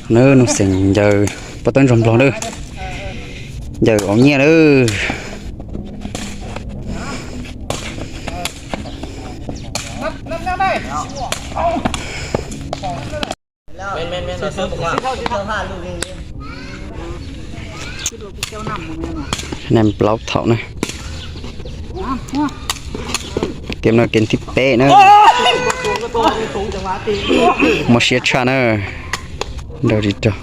Nws nug xeem ncaws pob tawb ntsuag nplog na. Ncaws ua nyiaj na. Nees plaub thaum na. Tiam no kev thib peb na. Mob siab tshaj na. Nrau tsis raug.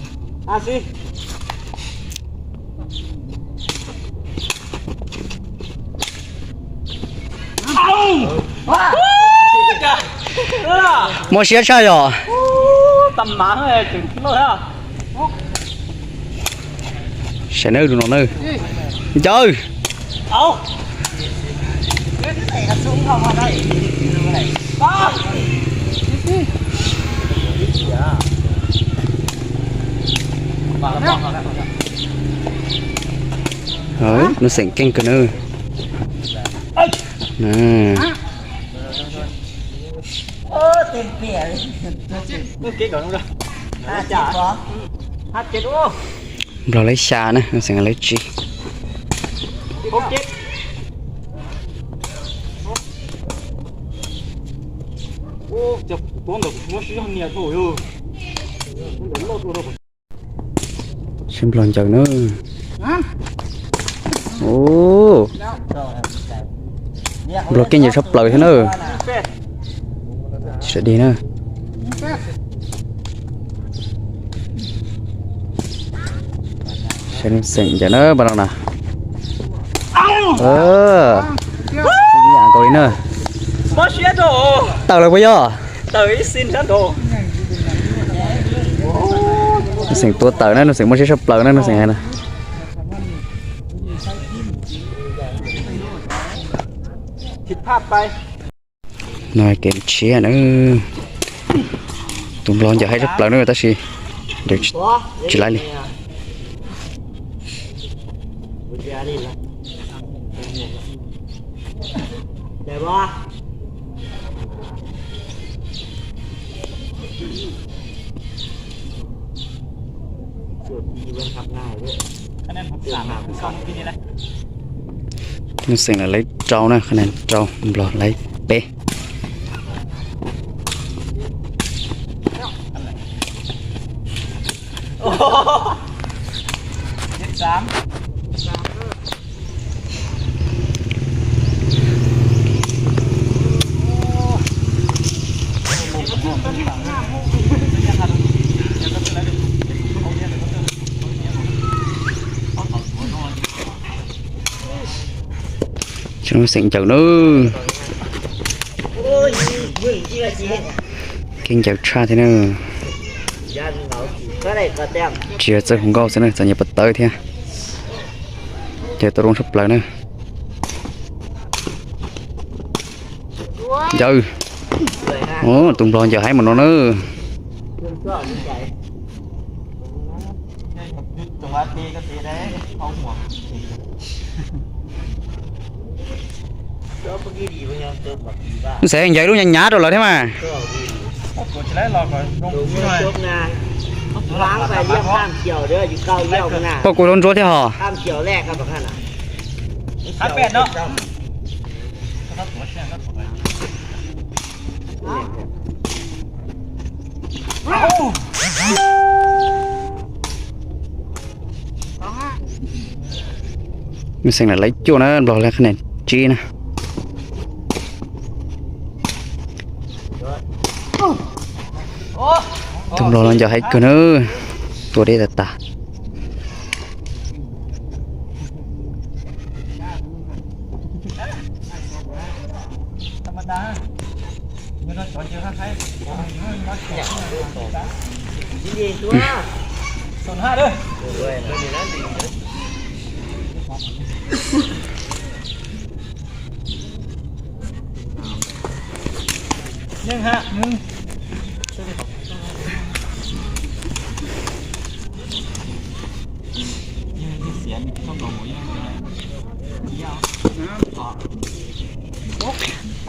Mob siab tshaj yom. Saib na, tus no na. Ncaws. Nws xeem keej kawg na. Nplog lawv xya na, nws xeem lawv tsib. Sib nplog ncaws na. Nplog keej ncaws tshaj plaws thiab na. Sawv dig na. Saib nws xeem ncaws na, pas no na. Ib yam nkaus li na. Tawm lawm puas yog? Nws xeem tua tawm na, nws xeem mob siab tshaj plaws na, nws xeem hais na. No kev tshiab na. Tus nplog ncaws haib tshaj plaws na tab sis ncaws tsis laib li. Nws xeem lawv rau na, qhov no rau, nplog lawv peb. Xeem ncaws na. Keej ncaws tshaj thiab na. Tsis yog txawj hu nkauj xwb na, txawm nyiam pas tawb thiab. Ces tau zoo tshaj plaws na. Ncaws. Tus nplog ncaws haib mas no na. Xeem ncaws lub nyav nyav rau lawv thiab mas. Poj kuv rau ntsuab thiab hos. Nws xeem lawv cuaj na, nplog lawv qhab nees tsib na. Tus nplog no ncaws haib kawg na, tua deb tas tas.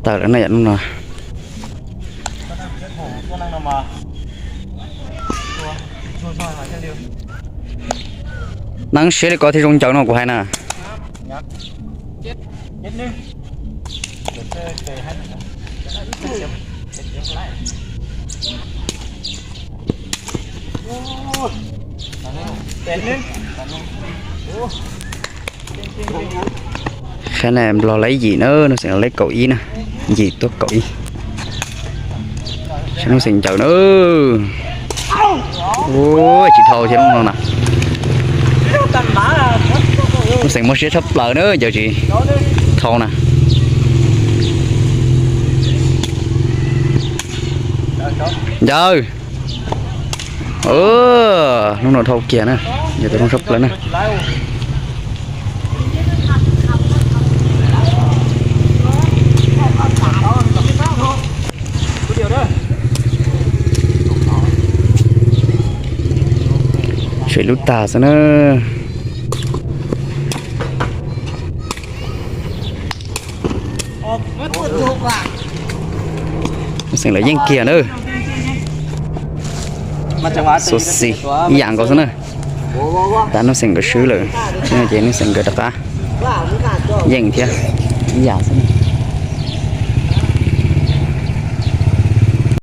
Tawm lawm no yom, hnub no. Neeb siab li ko thiaj zoo ncaws no kuv hais na. Qhab na Nplog laib yim na, Nuj Xeem laib kaum ib na, yim tuaj kaum ib. Saib Nuj Xeem ncaws na. Ua tsis dhau thiab no na. Nuj Xeem muaj siab tshaj plaws na, ncaws tsis dhau na. Ncaws. Hnub no dhau kiag na, ncaws tau zoo tshaj plaws na. Tshem lub tag xwb na. Nuj Xeem lawv yeej kiag na. Xov xis ib yam nkaus xwb na. Tab Nuj Xeem nkawd swb lawm, ces Nuj Xeem nkawd rov qab yeej thiab ib yam xwb.